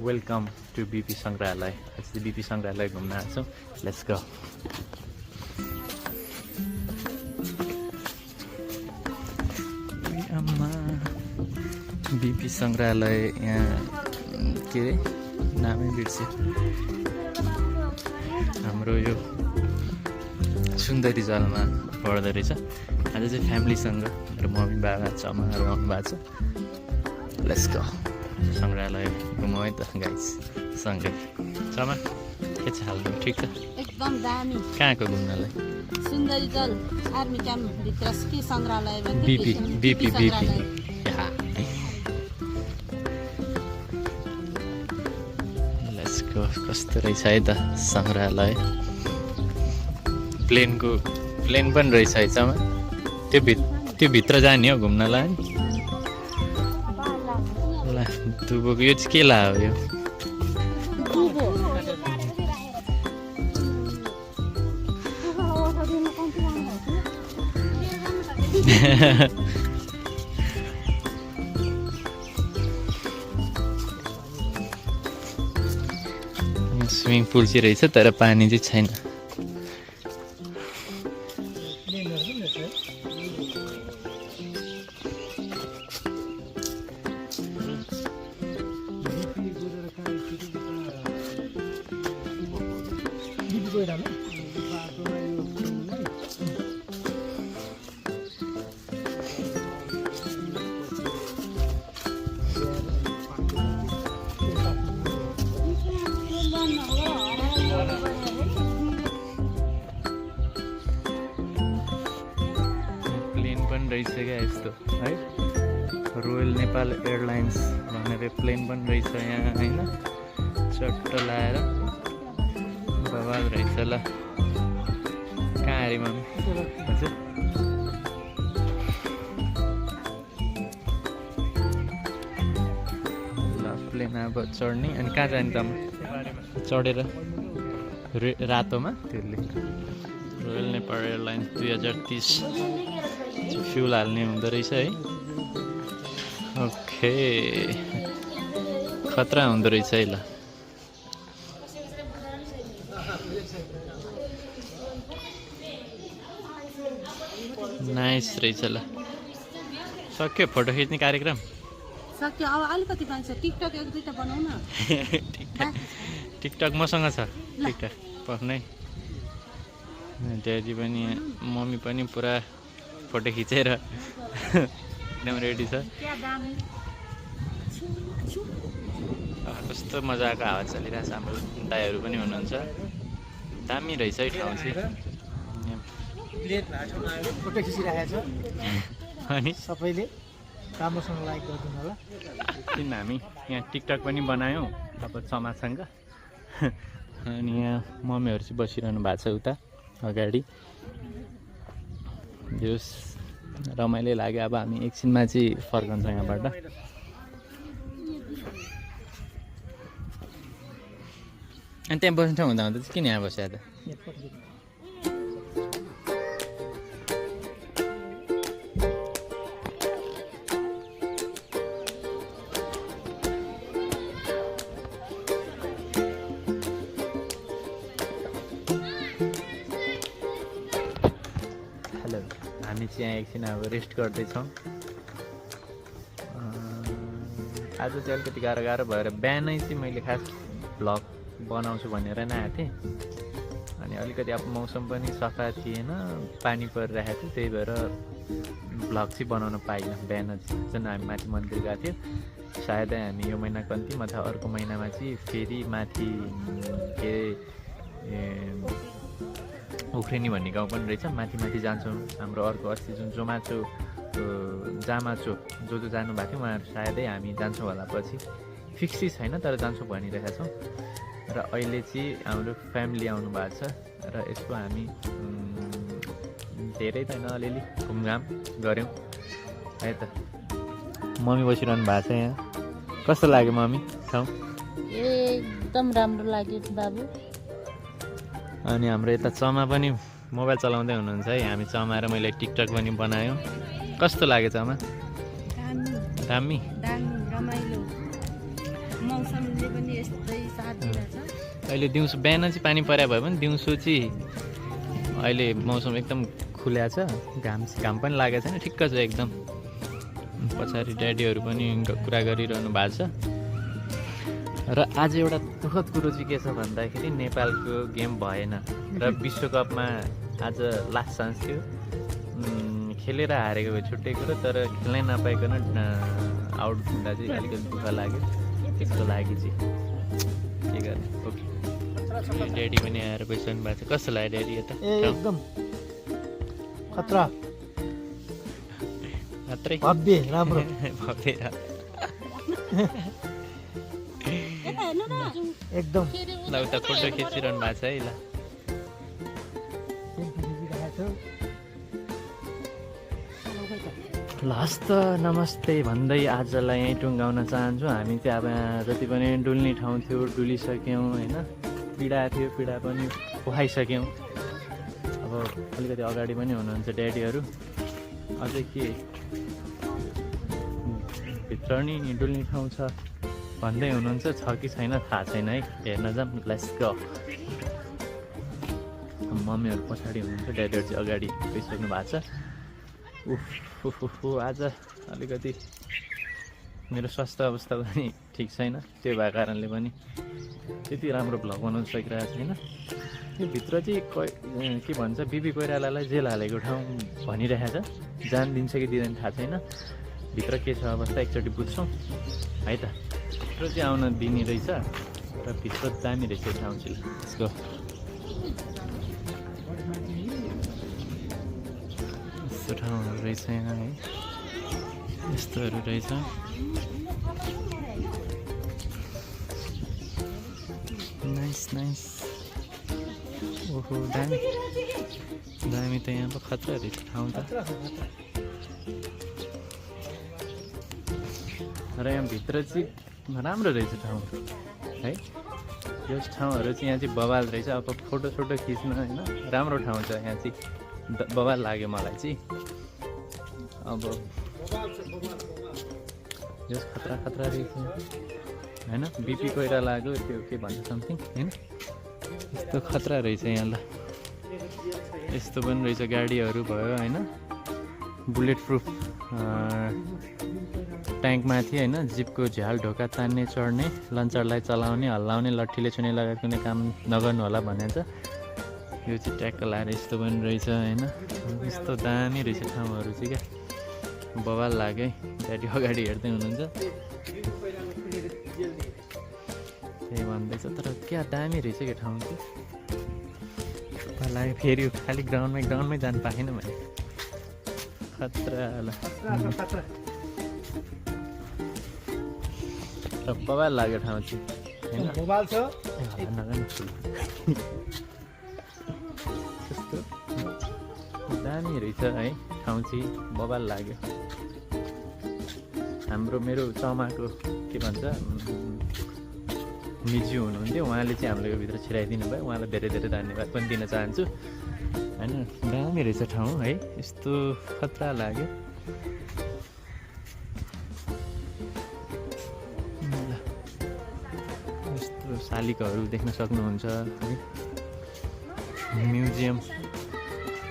Welcome to BP संग्रहालय। आज चाहिँ बीपी संग्रहालय घुम्न आएको छौँ। Let's go. बीपी संग्रहालय यहाँ के अरे नामै बिर्स्यो। हाम्रो यो सुन्दरी जलमा पर्दो रहेछ। आज चाहिँ फ्यामिलीसँग मेरो मम्मी बाबा चमाहरू आउनु भएको छ। Let's go. संग्रहालय घुमौँ है त गाइस सँगै। चमा के छ हाल? ठिक छ? एकदम दामी। कहाँको घुम्नलाई? सुन्दरी जल आर्मी क्याम्प भित्र के संग्रहालय भन्ने BP BP BP let's go. कस्तो रहेछ है त संग्रहालय। प्लेन पनि रहेछ है चमा। त्यो भित्र जाने हो घुम्नलाई। ल दुबोको यो चाहिँ के लाग्यो यो? स्विमिङ पुल चाहिँ रहेछ तर पानी चाहिँ छैन। प्लेन पनि रहेछ क्या यस्तो है। रोयल नेपाल एयरलाइन्स भनेर प्लेन पनि रहेछ यहाँ होइन। चट्ट लाएर बवाल रहेछ। ल कहाँ अरे मम्मी? हजुर ल प्लेन अब चढ्ने। अनि कहाँ जाने त? चढेर रातोमा त्यसले रोयल नेपाल एयरलाइन्स 2030 फ्युल हाल्ने हुँदो रहेछ है। ओके खतरा हुँदो रहेछ है। ल नाइस रहेछ। ल सक्यो फोटो खिच्ने कार्यक्रम? सक्यो। अब अलिकति भन्छ टिकटक एक दुईटा बनाऊ न। टिकटक मसँग छ। टिकटक पर्नै। ड्याडी पनि मम्मी पनि पुरा फोटो खिचेर एकदम रेडी छ। कस्तो मजाको हावा चलिरहेछ। हाम्रो दाइहरू पनि हुनुहुन्छ। दामी रहेछ है ठाउँ चाहिँ। फोटो खिचिरहेको छ अनि सबैले राम्रोसँग लाइक गरिदिनु होला। किन हामी यहाँ टिकटक पनि बनायौँ अब चमासँग। अनि यहाँ मम्मीहरू चाहिँ बसिरहनु भएको छ उता अगाडि। जस रमाइलो लाग्यो। अब हामी एकछिनमा चाहिँ फर्कन्छौँ यहाँबाट। अनि त्यहाँ बस्नु ठाउँ हुँदा हुँदा चाहिँ किन यहाँ बस्यो त? हेलो हामी चाहिँ यहाँ एकछिन अब रेस्ट गर्दैछौँ। आज चाहिँ अलिकति गाह्रो भएर बिहानै चाहिँ मैले खास भ्लग बनाउँछु भनेर नै आएको थिएँ। अनि अलिकति अब मौसम पनि सफा थिएन, पानी परिरहेको थियो। त्यही भएर भ्लग चाहिँ बनाउन पाइनँ। बिहान जुन हामी माथि मन्दिर गएको थियो, सायदै हामी यो महिनाको अन्तिम अथवा अर्को महिनामा चाहिँ फेरि माथि के उख्रेनी भन्ने गाउँ पनि रहेछ, माथि जान्छौँ। हाम्रो अर्को अस्ति जुन जामाचो जो जानु भएको थियो उहाँहरू सायदै हामी जान्छौँ होला। पछि फिक्स चाहिँ छैन तर जान्छौँ भनिरहेका छौँ। र अहिले चाहिँ हाम्रो फ्यामिली आउनु भएको छ र यसको हामी धेरै त होइन अलिअलि घुमघाम गऱ्यौँ है त। मम्मी बसिरहनु भएको छ यहाँ। कस्तो लाग्यो मम्मी ठाउँ? एकदम राम्रो लाग्यो बाबु। अनि हाम्रो यता चमा पनि मोबाइल चलाउँदै हुनुहुन्छ है। हामी चमा र मैले टिकटक पनि बनायौँ। कस्तो लाग्यो चमा? दामी दामी दामी रमाइलो। मौसमले पनि यस्तै साथ दिइरहेछ। अहिले दिउँसो बिहान चाहिँ पानी परे भए पनि दिउँसो चाहिँ अहिले मौसम एकदम खुल्या छ, घाम पनि लागेको छैन, ठिक्क छ एकदम। पछाडि ड्याडीहरू पनि कुरा गरिरहनु भएको छ। र आज एउटा दुःखद कुरो चाहिँ के छ भन्दाखेरि नेपालको गेम भएन र विश्वकपमा आज लास्ट चान्स थियो, खेलेर हारेको भए छुट्टै कुरो, तर खेल्नै नपाइकन आउट हुँदा चाहिँ अलिकति दुःख लाग्यो। त्यसको लागि चाहिँ के गर्ने। ओके, ड्याडी पनि आएर बसिरहनु भएको छ। कस्तो लाग्यो ड्याडी यता? एकदम खतरा, मात्रै भव्य, राम्रो। भव्य यता हेर्नु न, एकदम ल उता फोटो खिचिरहनु भएको छ है। ल हस्त नमस्ते भन्दै आजलाई यहीँ टुङ्गाउन चाहन्छु। हामी चाहिँ अब यहाँ जति पनि डुल्ने ठाउँ थियो डुलिसक्यौँ होइन, पीडा थियो पीडा पनि खुवाइसक्यौँ। अब अलिकति अगाडि पनि हुनुहुन्छ ड्याडीहरू, अझै के भित्र नि डुल्ने ठाउँ छ भन्दै हुनुहुन्छ, छ कि छैन थाहा छैन है, हेर्न जाऊँ। Let's go. मम्मीहरू पछाडि हुनुहुन्छ, ड्याडीहरू चाहिँ अगाडि गइसक्नु भएको छ। आज अलिकति मेरो स्वास्थ्य अवस्था पनि ठिक छैन, त्यो भएको कारणले पनि त्यति राम्रो भ्लग बनाउन सकिरहेको छैन। यो भित्र चाहिँ के भन्छ, बिपी कोइरालालाई जेल हालेको ठाउँ भनिरहेछ, जान दिन्छ कि दिँदैन थाहा छैन। भित्र के छ अवस्था एकचोटि बुझ्छौँ है त। भित्र चाहिँ आउन दिने रहेछ र भित्र दामी रहेछ ठाउँ चाहिँ। यसको यस्तो ठाउँहरू रहेछ यहाँ है, यस्तोहरू रहेछ। Nice nice. ओहो दामी दामी त यहाँ पो खतरा रहेछ ठाउँ त। र यहाँ भित्र चाहिँ राम्रो रहेछ ठाउँ है, यस ठाउँहरू चाहिँ यहाँ चाहिँ बवाल रहेछ। अब फोटो खिच्न होइन राम्रो ठाउँ छ यहाँ चाहिँ, बवाल लाग्यो मलाई चाहिँ। अब यस खतरा रहेछ होइन, बिपी कोइरालाको त्यो के भन्छ समथिङ होइन, यस्तो खतरा रहेछ यहाँ। ल यस्तो पनि रहेछ, गाडीहरू भयो होइन, बुलेट प्रुफ ट्याङ्कमाथि होइन, जिपको झ्याल ढोका तान्ने चढ्ने, लन्चरलाई चलाउने हल्लाउने, लट्ठीले छुने लगायत कुनै काम नगर्नु होला भनेको छ। यो चाहिँ ट्याक्क लाएर यस्तो पनि रहेछ होइन, यस्तो दामी रहेछ ठाउँहरू चाहिँ क्या, बवाल लाग्यो है। ड्याडी अगाडि हेर्दै हुनुहुन्छ, त्यही भन्दैछ। तर क्या दामी रहेछ क्या ठाउँ चाहिँ, लाग्यो फेरि खालि ग्राउन्डमै जानु पाएन मैले, खतरा ल। र बवाल लाग्यो ठाउँ चाहिँ होइन, बवाल छ। कस्तो दामी रहेछ है ठाउँ चाहिँ, बवाल लाग्यो। मेरो चमाको के भन्छ मिज्यू हुनुहुन्थ्यो, उहाँले चाहिँ हाम्रो यो भित्र छिराइदिनु भयो, उहाँलाई धेरै धेरै धन्यवाद पनि दिन चाहन्छु होइन। दामी रहेछ ठाउँ है, यस्तो खतरा लाग्यो। यस्तो शालिकाहरू देख्न सक्नुहुन्छ है,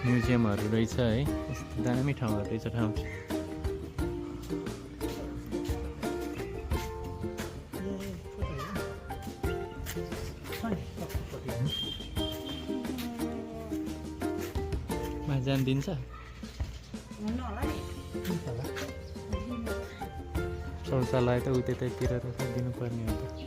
म्युजियमहरू रहेछ है, यस्तो दामी ठाउँहरू रहेछ ठाउँ। जान दिन्छ शौचालय त उतैतिर रहेछ, दिनुपर्ने हो त।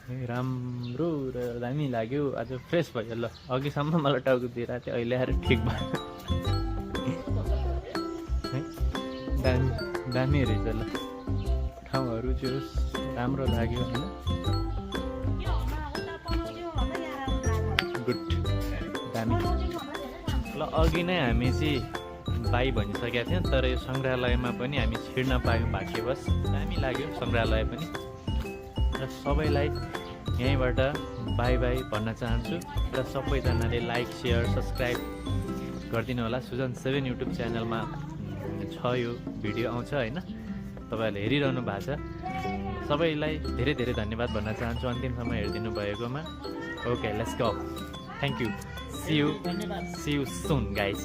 राम्रो र दामी लाग्यो, आज फ्रेस भयो। ल अघिसम्म मलाई टाउको दिइरहेको थियो, अहिले आएर ठिक भयो है, दामी रहेछ। ल ठाउँहरू चाहिँ राम्रो लाग्यो होइन, गुड दामी। ल अघि नै हामी चाहिँ बाई भनिसकेका थियौँ, तर यो सङ्ग्रहालयमा पनि हामी छिर्न पायौँ भाग्यवश, दामी लाग्यो सङ्ग्रहालय पनि। र सबैलाई यहीँबाट बाई भन्न चाहन्छु, र सबैजनाले लाइक, सेयर, सब्सक्राइब गरिदिनु होला। सुजन 7 युट्युब च्यानलमा छ यो भिडियो आउँछ होइन, तपाईँहरूले हेरिरहनु भएको छ। सबैलाई धेरै धेरै धन्यवाद भन्न चाहन्छु अन्तिमसम्म हेरिदिनु भएकोमा। Okay, let's go, thank you, see you soon guys.